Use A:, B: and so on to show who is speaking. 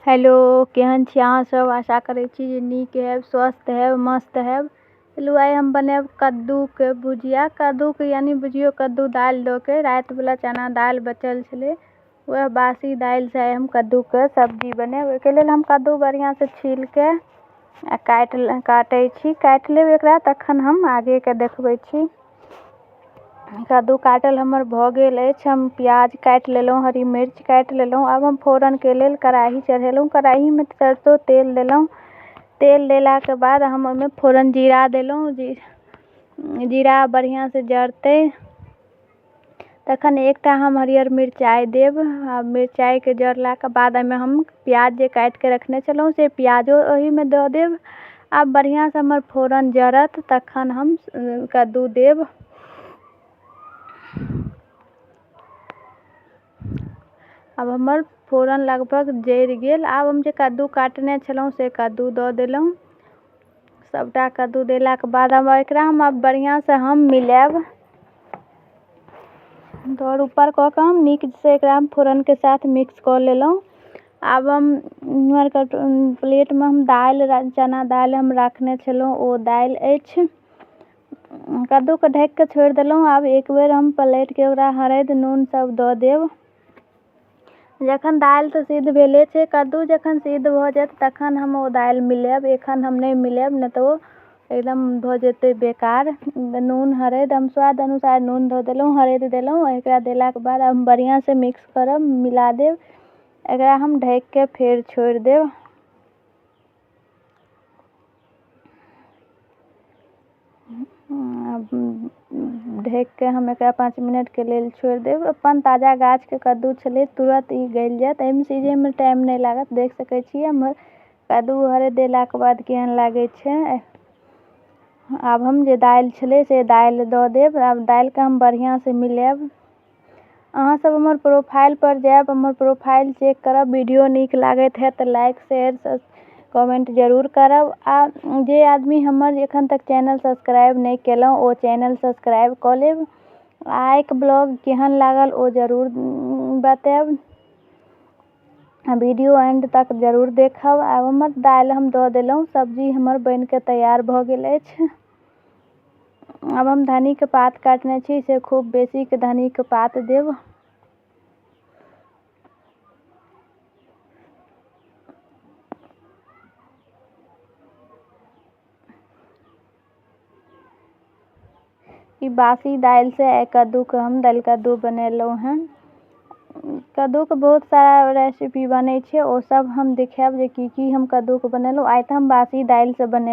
A: Hello, केहन छी अहाँ सब? आशा करै छी जे नीक हैब, स्वस्थ हैब, मस्त हैब। चलू आइ हम बनायब कद्दूके भुजिया। कद्दूके यानी बुझियौ कद्दू दालि दऽ के रातिवला चना दालि बचल छलै, वएह बासी दालिसँ आइ हम कद्दूके सब्जी बनायब। ओहिके लेल हम कद्दू बढ़िआँसँ छीलके आ काटि काटै छी। काटि लेब एकरा, तखन हम आगेके देखबै छी। कद्दू काटल हमर भऽ गेल अछि। हम प्याज काटि लेलहुँ, हरी मिर्च काटि लेलहुँ। आब हम फोरनके लेल कड़ाही चढ़ेलहुँ। कड़ाहीमे सरसो तेल देलहुँ। तेल देलाके बाद हम ओहिमे फोरन जीरा देलहुँ। जीरा बढ़िआँसँ जरतै तखन एकटा हम हरियर मिरचाइ देब। आ मिरचाइके जरलाके बाद एहिमे हम प्याज जे काटिके रखने छलहुँ से प्याजो ओहिमे दऽ देब। आब बढ़िआँसँ हमर फोरन जरत तखन हम कद्दू देब। आब हमर फोरन लगभग जरि गेल। आब हम जे कद्दू काटने छलहुँ से कद्दू दऽ देलहुँ। सबटा कद्दू देलाके बाद आब एकरा हम आब बढ़िआँसँ हम मिलायब। तर ऊपर कऽ कऽ हम नीकसँ एकरा हम फोरनके साथ मिक्स कऽ लेलहुँ। आब हम इम्हर प्लेटमे हम दालि, चना दालि हम राखने छलहुँ, ओ दालि अछि। कद्दूके ढकिके छोड़ि देलहुँ। आब एक बेर हम पलटिके ओकरा हरदि नून सब दऽ देब। जखन दालि तऽ सिद्ध भेले छै, कद्दू जखन सिद्ध भऽ जायत तखन हम ओ दालि मिलायब। एखन हम नहि मिलायब, नहि तऽ ओ एकदम भऽ जेतै बेकार। नून हरदि हम स्वाद अनुसार नून दऽ देलहुँ, हरदि देलहुँ। एकरा देलाके बाद हम बढ़िआँसँ मिक्स करब, मिला देब। एकरा हम ढकिके फेर छोड़ि देब। ढकिके हम एकरा 5 मिनटके लेल छोड़ि देब। अपन ताजा गाछके कद्दू छलै, तुरन्त ई गलि जायत, एहिमे सीझैमे टाइम नहि लागत। देख सकै छी हमर कद्दू हरदि देलाके बाद केहन लागै छै। आब हम जे दालि छलै से दालि दऽ देब। आब दालिके हम बढ़िआँसँ मिलायब। अहाँसब हमर प्रोफाइलपर जायब, हमर प्रोफाइल चेक करब। वीडियो नीक लागैत हैत तऽ लाइक, शेयर, कमेन्ट जरूर करब। आ जे आदमी हमर एखन तक चैनल सब्सक्राइब नहि केलहुँ, ओ चैनल सब्सक्राइब कऽ लेब। आइके ब्लॉग केहन लागल ओ जरूर बतायब। वीडियो एंड तक जरूर देखब। आब हमर दालि हम दऽ देलहुँ, सब्जी हमर बनिके तैयार भऽ गेल अछि। आब हम धन्नीके पात काटने छी, से खूब बेसीके धन्नीके पात देब। ई बासी दालिसँ आइ कद्दूके हम दालि कद्दू बनेलहुँ हँ। कद्दूके बहुत सारा रेसिपी बनै छै, ओ सब हम देखायब जे की की हम कद्दूके बनेलहुँ। आइ तऽ हम बासी दालिसँ बनेलहुँ।